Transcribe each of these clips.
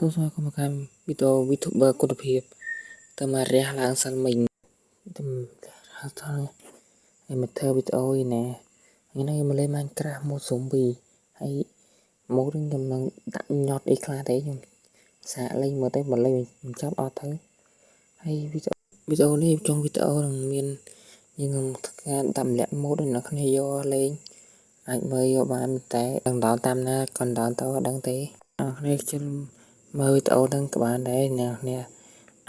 សូមស្វាគមន៍មកកាន់វីដេអូ VTuber គុណភាពទៅមករះឡើងសិនមិញទៅថាហើយមកធ្វើវីដេអូឯណាថ្ងៃនេះខ្ញុំមកលេង Minecraft mode zombie ហើយ mode នេះខ្ញុំនឹងដាក់ញ៉ត់អីខ្លះទេខ្ញុំសាកលេងមើលទៅបើលេងមិនចប់អត់ទៅហើយវីដេអូវីដេអូនេះចុងវីដេអូនឹងមានយើងនឹងធ្វើការដាក់ម្លាក់ mode ឲ្យអ្នកគ្នាយកលេងអាចមើលយកបានតែដឹងដល់តាមណាកណ្ដោទៅអត់ដឹងទេអ្នកគ្នាជិលមើលវីដេអូហ្នឹងក៏បានដែរអ្នកគ្នា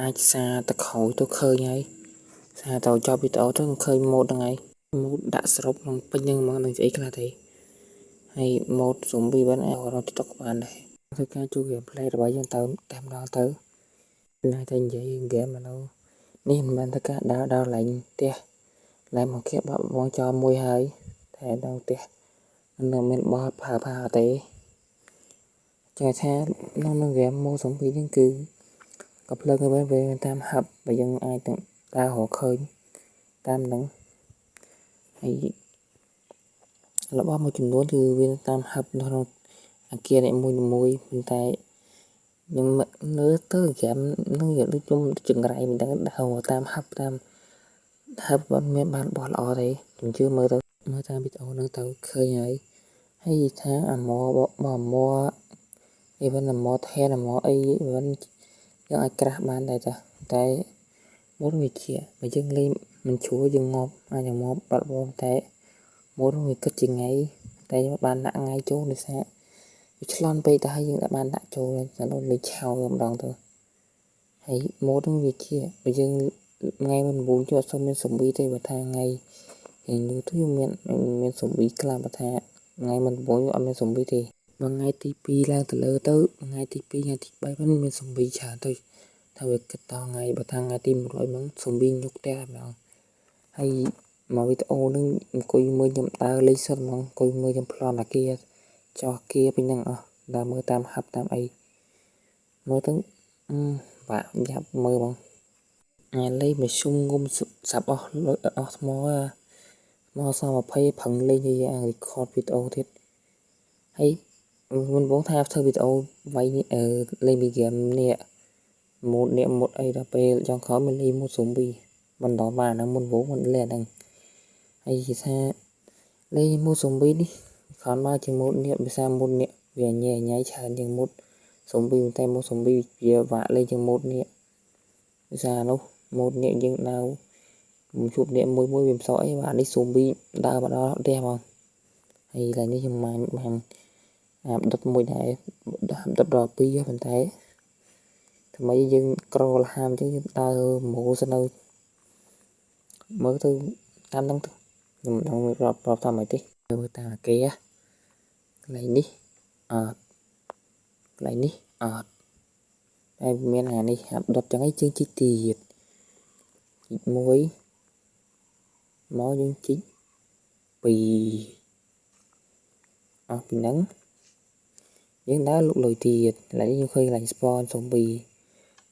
អាចសារទៅក្រោយទៅឃើញហើយសារទៅចប់វីដេអូទៅឃើញ mode ហ្នឹងហើយ mode ដាក់សរុបក្នុងពេញហ្នឹងហ្មងនឹងស្អីខ្លះទេហើយ mode zombie បានអាចរក TikTok ក៏បានដែរធ្វើការចូល gameplay របស់យើងទៅតែម្ដងទៅណាតែនិយាយ game ឥឡូវនេះមិនមែនធ្វើការដើរដល់កន្លែងផ្ទះឡើងមកគៀបបាក់បងចោលមួយហើយតែដល់ផ្ទះនៅមានបោះផើផាទេចេះថាក្នុងនឹង game mode zombie នេះគឺក៏ភ្លើងទៅវិញតាមហឹបបើយើងអាចនឹងដើររកឃើញតាមហ្នឹងហើយរបស់មួយចំនួនគឺវាតាមហឹបនៅក្នុងអាគារនីមួយៗប៉ុន្តែខ្ញុំមើលទៅហ្គេមនឹងវាដូចខ្ញុំចង្រៃមិនដឹងដើរតាមហឹបតាមហឹបអត់មានបានរបស់ល្អទេខ្ញុំជឿមើលទៅមើលតាមវីដេអូហ្នឹងទៅឃើញហើយហើយថាអាម៉បអាម៉ even អាម៉ថែនអាម៉អី even យើងអាច craft បានដែរតាតែមុនវាជាបើយើងលេងមិនជ្រួលយើងងាប់អាចនឹងងាប់បាត់បងតែមុនវាគិតជាថ្ងៃតែបានដាក់ថ្ងៃចូលដោយសារវាឆ្លន់ពេកទៅហើយយើងដាក់បានដាក់ចូលតែលេងឆោម្ដងទៅហើយ mode ហ្នឹងវាជាបើយើងថ្ងៃមុនដំបូងជួអត់សូវមាន zombie ទេបើថាថ្ងៃយូរទៅមានមាន zombie ខ្លះបើថាថ្ងៃមុនដំបូងអត់មាន zombie ទេ បើថ្ងៃទី2ឡើងទៅលើទៅថ្ងៃទី2ថ្ងៃទី3ហ្នឹងមាន zombie ច្រើនទៅថាវាគិតដល់ថ្ងៃបើថាថ្ងៃទី100ហ្មង zombie ញុកផ្ទះតែម្ដងហើយមកវីដេអូហ្នឹងអង្គុយមើលខ្ញុំដើរលេងសុទ្ធហ្មងអង្គុយមើលខ្ញុំប្លន់អាគារចោះអាគារពេញហ្នឹងអស់ដើរមើលតាមហឹបតាមអីមើលទៅអឺបាក់យ៉ាប់មើលហ្មងអាលេងមធ្យមងុំសាប់អស់អស់ថ្មមកសល់20ប្រឹងលេងយអា record វីដេអូទៀតហើយមុនបងថាធ្វើវីដេអូវាយលេងពីហ្គេមនេះ mode នេះ mode អីដល់ពេលចុងក្រោយមកលេង mode zombie បន្តមកអាហ្នឹងមុនវងមិនលេងអាហ្នឹងហើយគេថាលេង mode zombie នេះគ្រាន់បើជាង mode នេះភាសា mode នេះវាញ៉ៃញ៉ៃច្រើនជាង mode zombie តែ mode zombie វាវាក់លេងជាង mode នេះភាសានោះ mode នេះយើងដើរជួបអ្នកមួយមួយវាមិនសក់អីបាទនេះ zombie ដើរមកដល់ផ្ទះហ្មងហើយកន្លែងនេះខ្ញុំបានបានអាដុតមួយដែរដុតដល់2ប៉ុន្តែថ្មីយើងក្រលហាមអញ្ចឹងយើងដើរម៉ូសិននៅមើលទៅតាមហ្នឹងទៅខ្ញុំមិនដឹងរាប់រាប់តាមអីទេមើលតាមអាគារកន្លែងនេះអត់កន្លែងនេះអត់តែមានអានេះហាប់ដុតចឹងឯងជើងជីកទៀតជីកមួយមកយើងជីកពីរអស់ពីហ្នឹងយើងដើរលុកលុយទៀតកន្លែងនេះយើងឃើញកន្លែង spawn zombie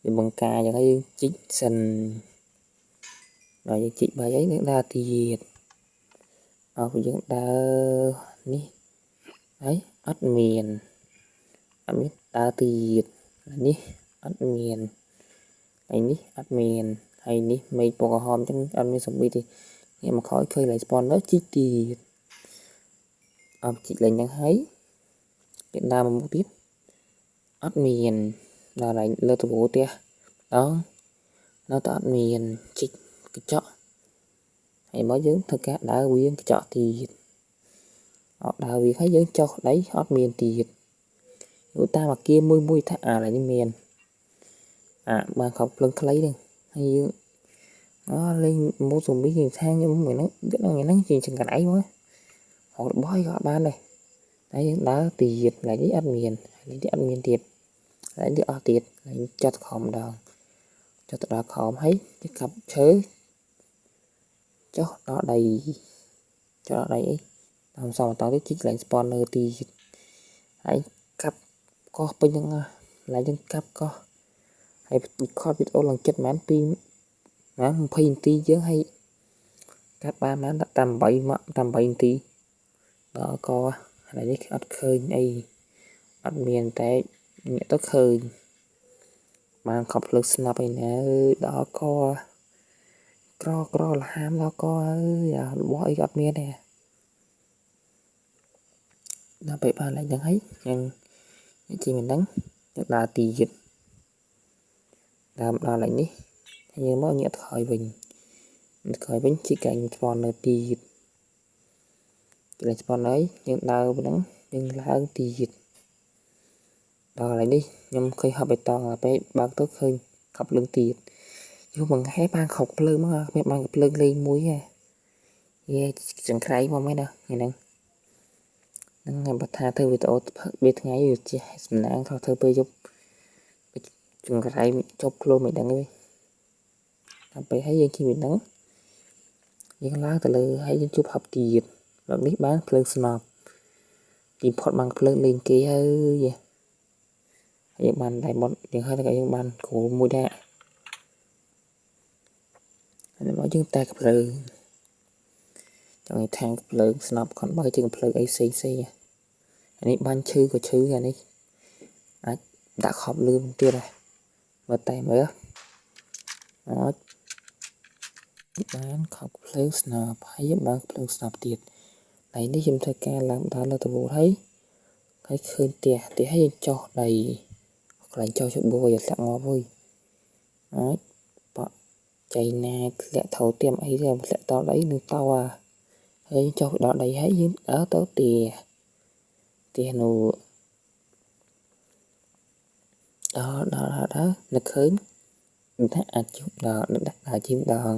វាបង្ការចឹងហើយយើងជីកសិនដល់យើងជីកបាយអីយើងដើរទៀតអស់យើងដើរនេះហើយអត់មានអត់មានដើរទៀតនេះអត់មានហើយនេះអត់មានហើយនេះមេឃពណ៌ក្រហមចឹងអត់មាន zombie ទេនេះមកក្រោយឃើញកន្លែង spawn ទៅជីកទៀតអត់ជីកលេងហ្នឹងហើយគេដើរមកមុខទៀតអត់មានដល់កន្លែងលើដំបូលផ្ទះដងនៅតែអត់មានជីកកញ្ចក់ហើយមកយើងធ្វើការដើរវៀងកញ្ចក់ទៀតអត់ដើរវៀងហើយយើងចុះដីអត់មានទៀតតាមអាគារមួយមួយថាអាកន្លែងនេះមានអាបានខំភ្លើងខ្លីហ្នឹងហើយយើងអលេង mode zombie យើងថាខ្ញុំមួយហ្នឹងហ្នឹងជាចង្រៃមករករបស់ក៏អត់បានដែរតែយើងដើរទៀតកន្លែងនេះអត់មានកន្លែងនេះអត់មានទៀតកន្លែងនេះអស់ទៀតកន្លែងចត់ខំម្ដងចុះទៅដល់ខំហើយកាប់ឈើចុះដល់ដីចុះដល់ដីអីតាមសមបន្តទៀតជីកកន្លែង spawner ទៀតហើយកាប់កោះពេញហ្នឹងកន្លែងយើងកាប់កោះហើយ record វីដេអូឡើងចិត្តប្រហែល2ប្រហែល20នាទីជាងហើយកាត់បានប្រហែលតាម8មកតាម8នាទីដល់កកន្លែងនេះអត់ឃើញអីអត់មានតែញាក់ទៅឃើញ បានខប់ភ្លើងស្នប់ឯណាអើយដល់កក្រក្រលហាមដល់កអើយអារបស់អីក៏អត់មានដែរដល់ពេលបានឡើងហ្នឹងហើយយើងជិះមិនដឹងយើងដើរទីទៀតដើរដល់ឡើងនេះហើយយើងមកញាក់ថយវិញថយវិញជីកែងស្ពននៅទីទៀតកន្លែងស្ពនហើយយើងដើរប៉ុណ្ណឹងយើងឡើងទីទៀតដល់កន្លែងនេះខ្ញុំឃើញហប់បេតងដល់ពេលបើកទៅឃើញខប់ភ្លើងទៀតយូរមួយថ្ងៃបានខប់ភ្លើងមកគ្មានបានភ្លើងលេងមួយទេយេចង្ក្រៃមកមែនណាថ្ងៃហ្នឹងហ្នឹងបើថាធ្វើវីដេអូវាថ្ងៃវាចេះសំណាងថាធ្វើពេលយប់ចង្ក្រៃចប់ខ្លួនមិនដឹងទេដល់ពេលហើយយើងជិះវាហ្នឹងយើងឡើងទៅលើហើយយើងជួបហប់ទៀតលើកនេះបានភ្លើងស្នប់ទីផុតបានភ្លើងលេងគេហើយយើងបានដៃមុតយើងហើយតែយើងបានគ្រូមួយដែរហើយមកយើងតែភ្លើងចង់ឲ្យខាងភ្លើងស្នប់ខំបើជាងភ្លើងអីផ្សេងផ្សេងអានេះបាញ់ឈឺក៏ឈឺអានេះអាចដាក់ខប់លឿនទៀតដែរមើលតែមើលអាចបានខប់ភ្លើងស្នប់ហើយបានភ្លើងស្នប់ទៀតហើយនេះខ្ញុំធ្វើការឡើងដល់លើដំបូលហើយហើយឃើញផ្ទះផ្ទះហើយយើងចុះដីកន្លែងចុះជបួយធ្លាក់ងាប់ហើយអាចបក់ចៃណាធ្លាក់ថោទៀមអីទេធ្លាក់តដីនឹងតោអាហើយចុះដល់ដីហើយយើងដើរទៅផ្ទះផ្ទះនោះដល់ដល់ដល់នឹកឃើញថាអាចជិះដល់ដាក់ដើរជិះម្ដង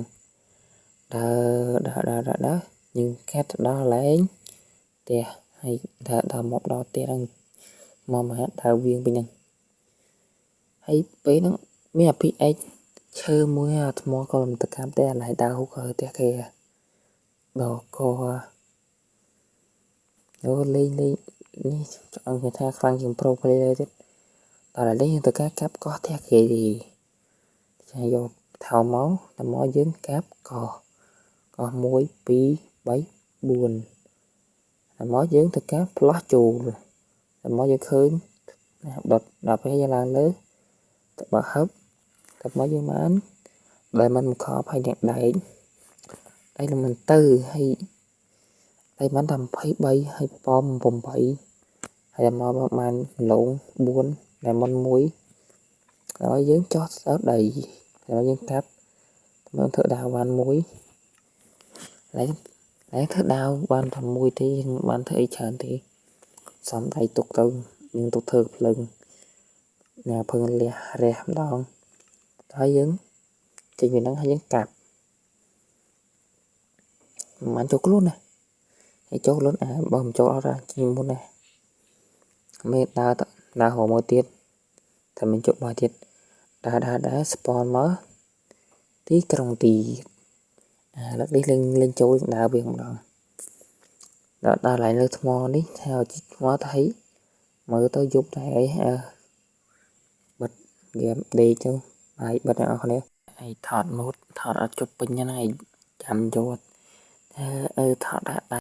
ដើរដើរដើរដើរយើងកាត់ដល់ឡែងផ្ទះហើយដើរដល់មកដល់ផ្ទះហ្នឹងមកមកដើរវៀងវិញហ្នឹងហើយពេលហ្នឹងមានអាពីឯកឈើមួយអាថ្មក៏មិនទៅកាប់ដែរឡើយដើរហូកផ្ទះគេដល់កអូលេងលេងនេះចង់គេថាខ្លាំងជាង pro player ទៀតដល់ឥឡូវយើងទៅការកាប់កោះផ្ទះគេទីចាយកថោមកតែមកយើងកាប់កោះកោះ1 2 3 4តែមកយើងទៅការផ្លោះចូលតែមកយើងឃើញដុតដល់ពេលយើងឡើងលើទៅបើហឹបតែមកយើងបានដែលมันមកខបហើយអ្នកដែកដែកមិនទៅហើយហើយបានតែ23ហើយប៉ម8ហើយមកបានឡង4ដែលមុន1ហើយយើងចោះទៅដីហើយយើងកាប់មកធ្វើដាវបានមួយហើយហើយធ្វើដាវបានតែមួយទេយើងបានធ្វើអីច្រើនទេសំដៃទុកទៅយើងទុកធ្វើភ្លើងណាភឹងលះរះម្ដងហើយយើងចេញពីហ្នឹងហើយយើងកាប់មិនចូលខ្លួនណាហើយចូលខ្លួនអាបើមិនចូលអត់អាជិះមុនណាមេដើរដើររមើលទៀតតែមិនជប់បើទៀតដើរដើរដើរស្ពនមកទីក្រុងទីអាលើកនេះលេងលេងចូលដើរវាម្ដងដល់ដល់ឡើងលើថ្មនេះថាជីថ្មថៃមើលទៅយប់តែអីអើបិទហ្គេមដេកទៅបាយបិទអ្នកនរគ្នាឯថតម៉ូតថតអត់ជប់ពេញហ្នឹងឯងចាំយកអឺថតដាក់